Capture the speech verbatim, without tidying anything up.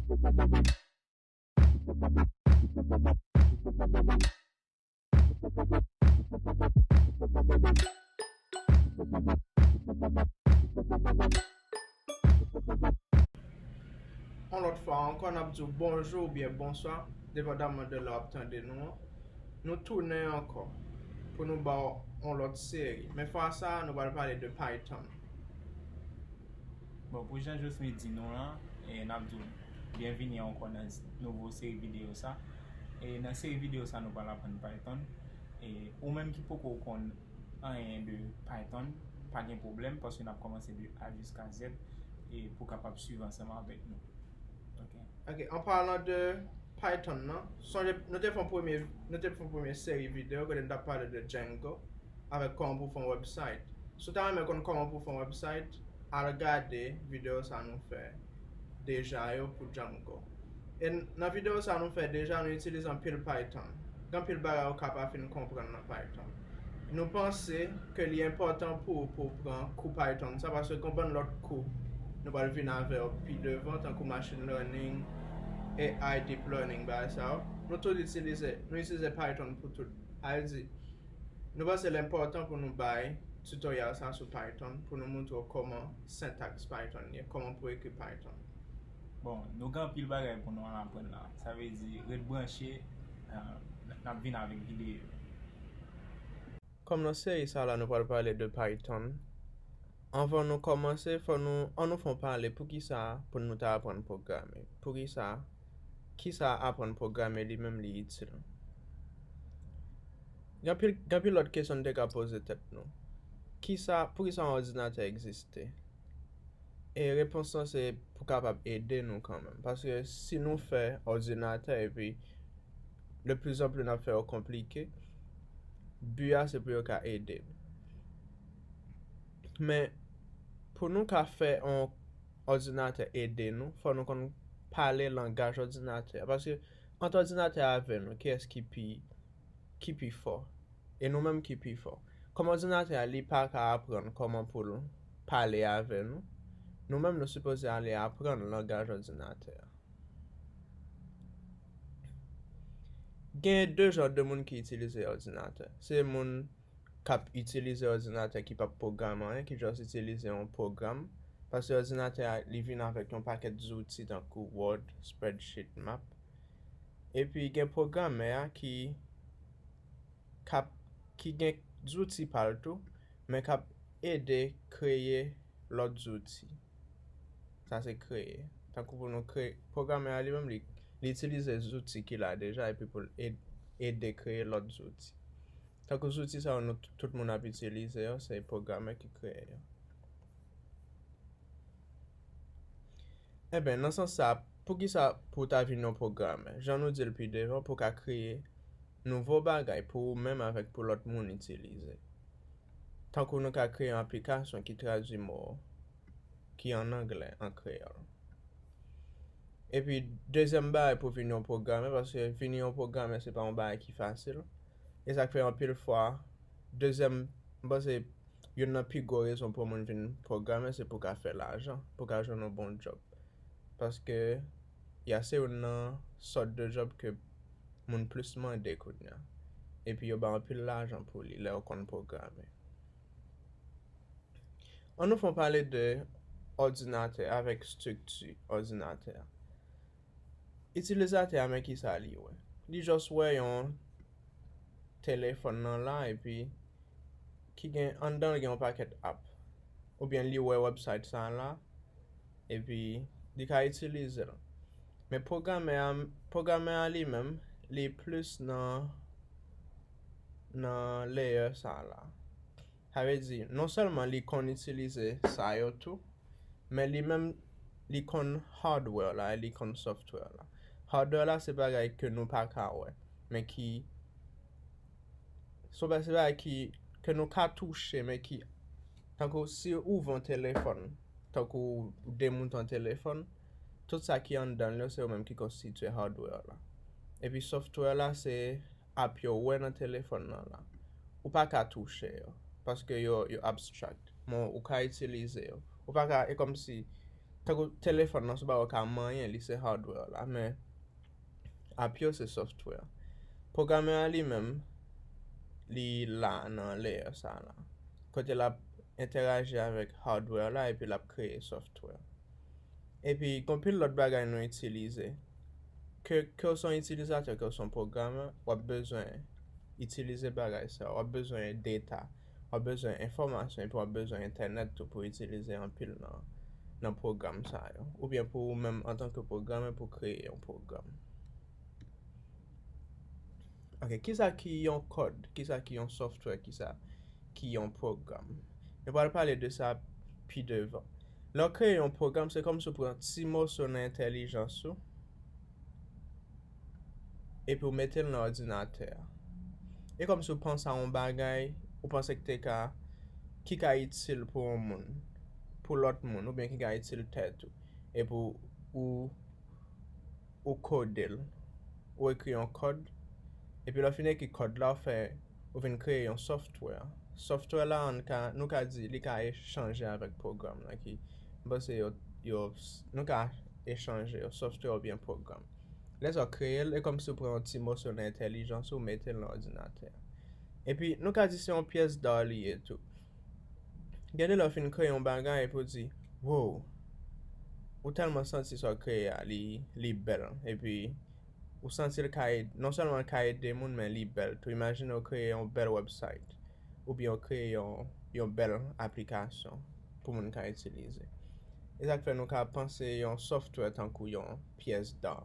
Yon lòt fwa ankò, n ap di w bonjou oubyen bonswa, depandaman de lè w ap tande nou an. Nou tounen ankò pou nou ba w yon lòt seri. Men fwa sa a, nou pral pale de Python. Bon, pou jan Josme di nou an, e, n ap di w byenvini ankò nan s-, nouvo seri videyo sa. E nan seri videyo sa, nou pral aprann Python. E ou menm ki poko konn anyen de Python, pa gen pwoblèm, paske n ap kòmanse de A jiska Z, e pou w kapab swiv ansanm avèk nou. Ok. Ok, an palan de Python nan, sonje, nou te fè yon premye, nou te fè yon premye seri videyo kote n t ap pale de Django avèk kòman pou fè yon website. Si w ta renmen konn kòman pou fè yon website, al gade videyo sa nou fè deja yo pou Django. E n-, nan videyo sa nou fè deja, nou itilize anpil Python. Gen anpil bagay ou ka pa fin konprann nan Python. Nou panse ke li enpòtan pou ou pou w pran kou Python sa, paske gen yon bann lòt kou nou pral vin avè yo pi devan, tankou machine learning, A I, deep learning, bagay sa yo. Nou tout itilize, nou itilize Python pou tout. Sa vle di, nou panse l enpòtan pou nou bay tutorial sa sou Python, pou nou montre w kòman syntax Python ye, kòman pou ekri Python. Bon, nou gen anpil bagay pou nou al aprann la. Sa vle di, ret branche, eh, n ap vin avèk videyo. Kòm nan seri sa la, nou pral pale de Python. Anvan nou kòmanse, fò nou, an nou fè yon pale poukisa pou nou ta aprann pwograme. Poukisa, kisa aprann pwograme li menm li itil? Gen anpil, gen anpil lòt kesyon n te ka poze tèt nou. Kisa, poukisa yon òdinatè egziste? E repons lan se pou kapab ede nou kanmenm. Paske si nou fè òdinatè epi de plus en plus n ap fè yo konplike, bi a se pou yo ka ede n. Men, pou nou ka fè yon òdinatè ede nou, fò nou konn pale langaj òdinatè a. Paske ant òdinatè a avè nou, kiyès ki pi, ki pi fò? E nou menm ki pi fò? Kòm òdinatè a, li pa ka aprann kòman pou l pale avè nou, nou menm nou sipoze ale aprann langaj òdinatè a. Gen de jan de moun ki itilize òdinatè. Se moun k ap itilize òdinatè ki p ap pwograme anyen, ki just itilize yon pwogram. Paske òdinatè a, li vin avèk yon pakèt zouti tankou Word, spreadsheet, map. Epi gen pwogramè a ki k ap, ki gen zouti pa l tou, men k ap ede kreye lòt zouti. Sa se kreye. Tankou pou nou kreye, pwogramè a li menm, li, li itilize zouti ki la deja epi pou l ed-, ede kreye lòt zouti. Tankou zouti sa yo nou t-, tout moun ap itilize yo, se pwogramè ki kreye yo. Enben, nan sans sa, poukisa pou w ta vin yon pwogramè? Jan nou di l pi devan, pou w ka kreye nouvo bagay pou ou menm avèk pou lòt moun itilize. Tankou nou ka kreye yon aplikasyon ki tradui mo ki ann anglè an kreyòl. Epi, dezyèm bagay pou vin yon pwogramè, paske vin yon pwogramè, se pa yon bagay ki fasil. E sa k fè anpil fwa, dezyèm, m panse, youn nan pi gwo rezon pou moun vin pwogramè, se pou ka fè lajan, pou ka jwenn yon bon djòb. Paske, ya se youn nan sòt de djòb ke moun plis mande kounye a. Epi yo bay anpil lajan pou li, lè yo konn pwograme. An nou fè yon pale de òdinatè avèk estrikti òdinatè a. Itilizatè a, men kisa li wè? Li just wè yon telefòn nan la, epi ki gen, anndan l gen yon pakèt app. Oubyen li wè website sa la, epi li ka itilize l. Men pwogramè a, pwogramè a li menm, li plis nan, nan layer sa la. Sa vle di, non sèlman li konn itilize sa yo tou, men li menm, li konn hardware la, e li konn software la. Hardware la, se bagay ke nou pa ka wè, men ki, se pa, se bagay ki, ke nou ka touche, men ki, tankou si ou ouvè yon telefòn, tankou ou demoute yon telefòn, tout sa ki anndan l yo, se yo menm ki konstitye hardware la. Epi software la, se app yo wè nan telefòn nan la. Ou pa ka touche yo, paske yo, yo abstract. Men ou ka itilize yo. Ou pa ka, e kòmsi, Tankou telefòn nan, si w pa wè, w ka manyen, li se hardware la, men apye w se software. Pwogramè a li menm, li la nan layer sa la, kote l ap entèraji avèk hardware la epi l ap kreye software. Epi gen anpil lòt bagay nou itilize. Ke, ke w se yon itilizatè, ke w se yon pwogramè, w ap bezwen itilize bagay sa yo. W ap bezwen data, w ap bezwen enfòmasyon, epi w ap bezwen entènèt tou pou itilize anpil nan, nan pwogram sa yo. Oubyen pou ou menm antanke pwogramè pou kreye yon pwogram. Ok, kisa ki yon kòd? Kisa ki yon software? Kisa ki yon pwogram? Nou pral pale de sa pi devan. Lè w kreye yon pwogram, se kòmsi w pran ti moso nan entèlijans ou epi w mete l nan òdinatè a. E kòmsi w panse a yon bagay, ou panse ki te ka, ki ka itil pou yon moun, pou lòt moun, oubyen ki ka itil tèt ou. Epi w, ou, ou kode l, ou ekri yon kòd, epi lè w fin ekri kòd la, ou fè, ou vin kreye yon software. Software la, nou ka, nou ka di, li ka echanje avèk pwogram la, ki, m panse yo, yo, nou ka echanje yo, software oubyen pwogram. Lè sa w kreye l, e kòmsi w pran yon ti moso nan entèlijans ou, mete l nan òdinatè. Epi, nou ka di se yon pyès da li ye tou. Gen de lè w fin kreye yon bagay epi w di, wow, ou tèlman santi sa w kreye a, li, li bèl. Epi, ou santi l ka ed-, non sèlman l ka ede moun, men li bèl tou. Imajine w kreye yon bèl website, oubyen w kreye yon, yon bèl aplikasyon pou moun ka itilize. E sa k fè nou ka panse yon software tankou yon pyès da.